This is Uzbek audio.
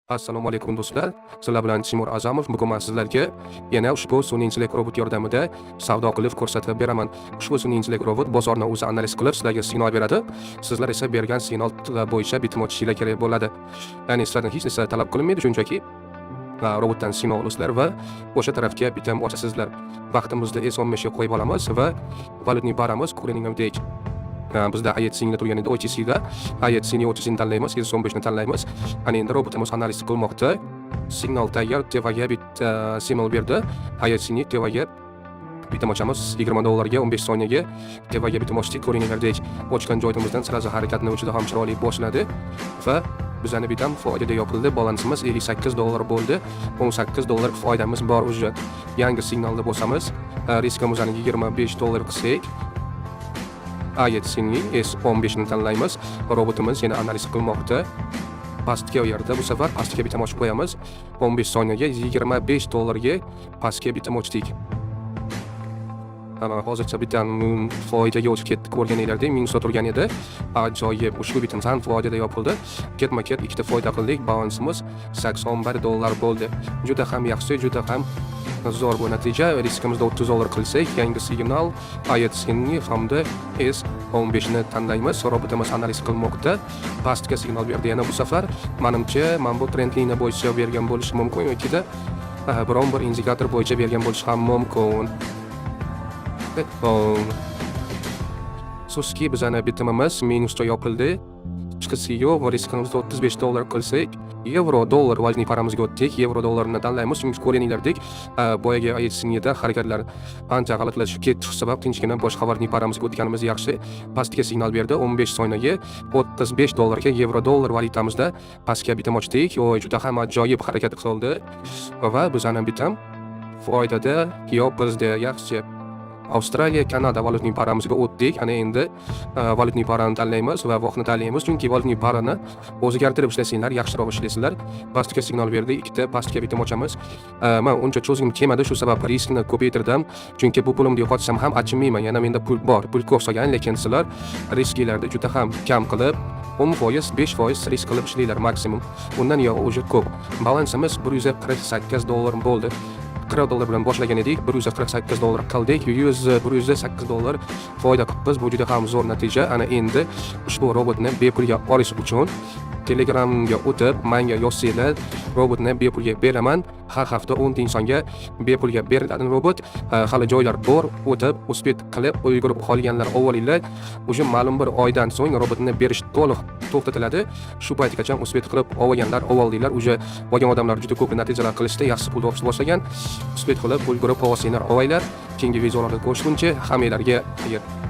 Assalomu alaykum, do'stlar. Sizlar bilan Timur Azamov. Bugun men sizlarga yana ushbu sun'iy intellekt robot yordamida savdo qilib ko'rsatib beraman. Ushbu sun'iy intellekt robot bozorni o'zi analiz qilib, sizlarga signal beradi. Sizlar esa bergan signal bo'yicha bitim ochishinglar kerak bo'ladi. Ya'ni sizlardan hech narsa talab qilinmaydi, shunchaki robotdan signal olasizlar va o'sha tarafga bitim ochasizlar. Vaqtimizni S15 ga qo'yib olamiz va валютный paramiz ko'ringanidek bizda AEDCda turgan edi, OTCda AEDCni, OTCni tanlaymiz, S15 ni tanlaymiz. Ana endi robotimiz analiz qilmoqda. Signal tayyor, tevaga bitta signal berdi. AEDCni tevaga bitim ochamiz 20 dollarga 15 soniyaga tevaga bitim ochdik. Ko'ringanlardek, ochgan joyimizdan сразу harakatni juda ham chiroyli boshladi va bizani bitam foydada yopildi. Balansimiz 58 dollar bo'ldi. 18 dollar foydamiz bor уже. Yangi signalda bosamiz. Riskimizni 25 dollar qilsak, AEDCni S15 ni tanlaymiz. Robotimiz yana analiz qilmoqda. Pastga u yerda bu safar pastga bitim ochib qo'yamiz. 15 soniyaga 25 dollarga pastga bitim ochdik. Mana hozircha bitam foydaga o'tib ketdi, ko'rganinglardek minusda turgan edi. Ajoyib, ushbu bitimdan foydada yopildi. Ketma-ket ikkita foyda qildik. Balansimiz 81 dollar bo'ldi. Juda ham yaxshi, juda ham zo'r bu natija. Riskimizni 30 dollar qilsak, yangi signal AEDCni hamda S15 ni tanlaymiz. Robotimiz analiz qilmoqda. Pastga signal berdi yana bu safar. Manimcha, mana bu trend liniya bo'yicha bergan bo'lishi mumkin yokida biron bir indikator bo'yicha bergan bo'lishi ham mumkin. Afsuski, bizani bitimimiz minusda yopildi. Chiqisi yo'q va riskimizni 35 dollar qilsak, yevro dollar валютный paramizga o'tdik. Yevro dollarni tanlaymiz, chunki ko'rganinglardek, boyagi AEDCda harakatlar ancha g'alatlashib ketdi. Shu sabab tinchgina boshqa валютный paramizga o'tganimiz yaxshi. Pastga signal berdi 15 soniyaga 35 dollarga yevro dollar valyutamizda pastga bitim ochdik. Oy, juda ham ajoyib harakat qildi va bizani bitim foydada yopildi. Yaxshi. Avstraliya, Kanada валютный paramizga o'tdik. Ana endi валютный parani tanlaymiz va vaqtni tanlaymiz, chunki валютный parani o'zgartirib ishlasanglar, yaxshiroq ishlaysizlar. Pastga signal berdi, ikkita pastga bitim ochamiz. Man uncha cho'zgim kelmadi, shu sabab riskni ko'paytirdim. Chunki bu pulimni yo'qotsam ham achinmayman. Yana menda pul bor, pul ko'p solgan, lekin sizlar risklarni juda ham kam qilib, 10%, 5% risk qilib ishlanglar maksimum. Undan yo'q уже ko'p. Balansimiz 148 dollar bo'ldi. 40 dollar bilan boshlagan edik, 148 dollar qildik, 100 108 dollar foyda qilibmiz. Bu juda ham zo'r natija. Ana endi ushbu robotni bepulga olish uchun Telegramga o'tib, menga yozsanglar, robotni bepulga beraman. Har hafta 10 ta insonga bepulga beriladi robot. Hali joylar bor, o'tib, успеть qilib, ulgurib qolganlar olinglar. Уже ma'lum bir oydan so'ng robotni berish to'liq to'xtatiladi. Shu paytgacha успеть qilib olganlar oldinglar. Уже olgan odamlar juda ko'p natijalar qilishdi, yaxshi pul topishni boshlagan. Успеть qilib, ulgurib olsanglar olinglar. Keyingi videolarda ko'rishguncha hammanglarga xayr.